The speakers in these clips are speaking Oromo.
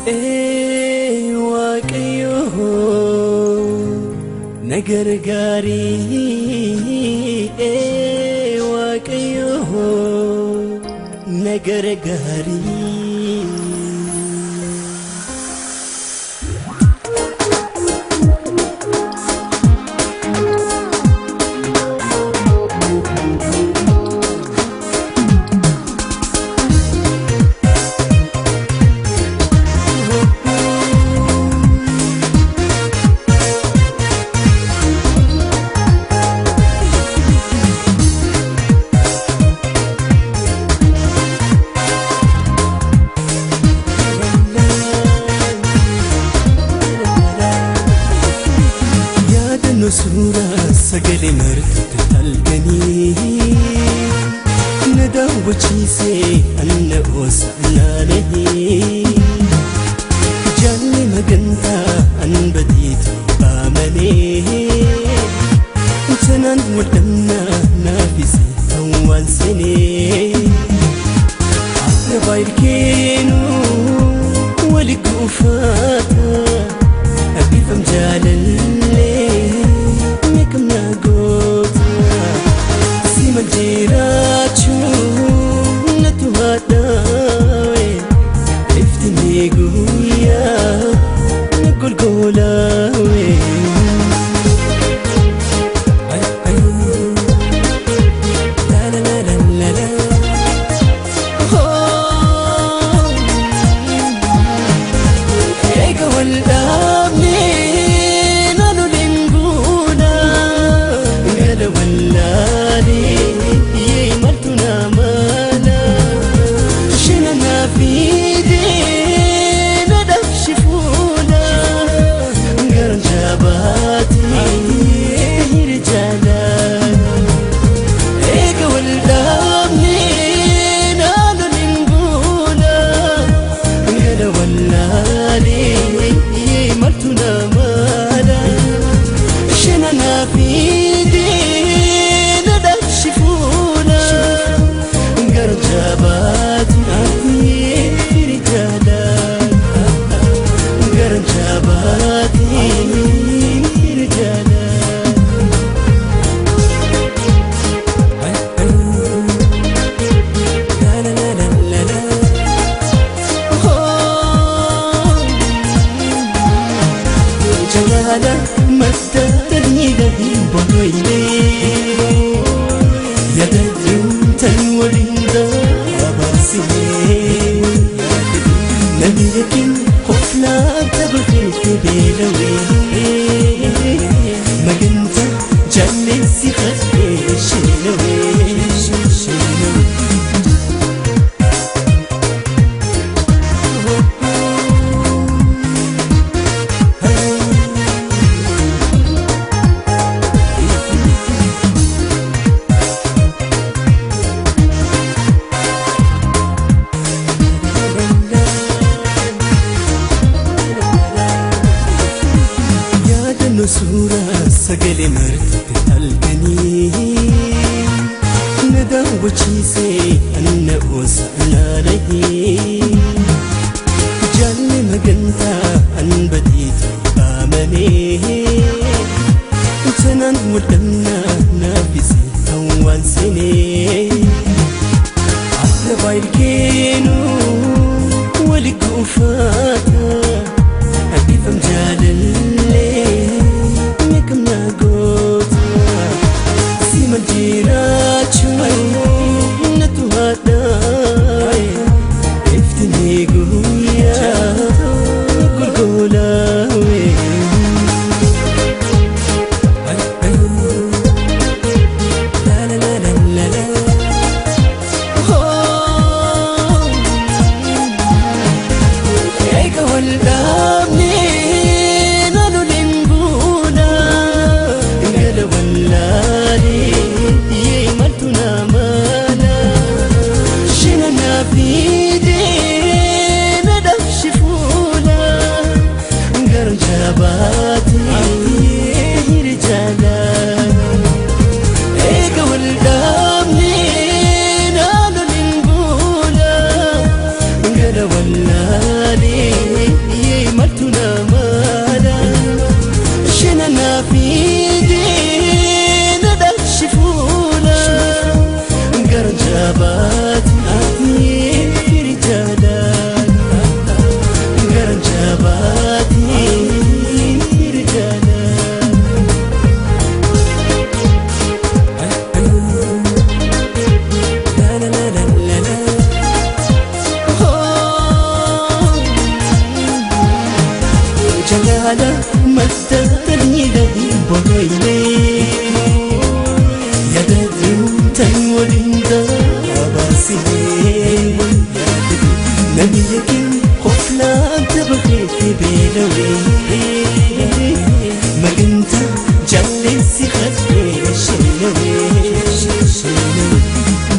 Ee Waaqayyo na gargaari, ee Waaqayyo na gargaari. Yaadannoo suuraa sagalee martutti halkanii na daawwachiisee anna oosa laalanii jaalli magantaa an badiitu baamalee tanaan waldhabnaa naafise hawwaan seenee akka baay'ee wali kuufaata. Abbifam jaalallee meeqam na goota si mal jiraachuu natu haadhaawe iftinee guyyaa na golgolaawe. La la la la la la. Oh. Eega wal dhaabne naannoleen guuna gala wallaalee yee maltu na mala shina na fiidee na dhabshi fuula garan jabaatee hiri jaalala. Eega wal dhaabne naannoleen guuna gala wallaalee maltu na mala shina na fiidee na dhabshi fuula gara jabaatee hiri jaalala gara jabaatee hiri jaalala. La la la la la la. Oh. Jalaala madda daliila hin booyne yaadachuun tan waliin dabarsine namni yakin qoflaa taphatee beelawee maganta jaalleessi khadhee shinawee. Yaadannoo suuraa sagalee martutti halkanii na daawwachiisee anna oosa laalanii jaalli magantaa an badiitu baamalee tanaan waldhabnaa naafise hawwaan seenee akka baay'ee wali kuufaata. Abbifam jaalallee meeqam na goota si mal jiraachuu natu haadhaawe iftinee guyyaa golgolaawe. La la la la la la. Oh. Eega Jaalala madda taliila hin bobeeyne. Yaadadhu tan waliin dabarsine. Nabiyya kin qoflaan tabaqeetti beelawee. Magantaa jalleessi khadhee shenawee.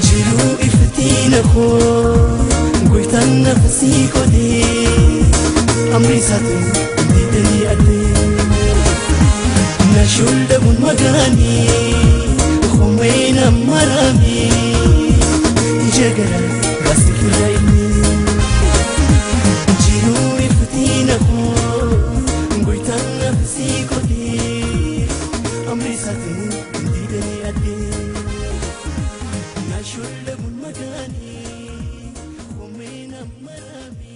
Jiruu iftiin koo goytaan nafsii godhee amri isaatiin diidanii addee. Nashuldabun magaanii homeena maramee ija gara baasifirra inni. Jiruu iftiin koo goytaan nafsii godhee amri isaatiin diidanii addee. Nashuldabun magaanii homeena maramee.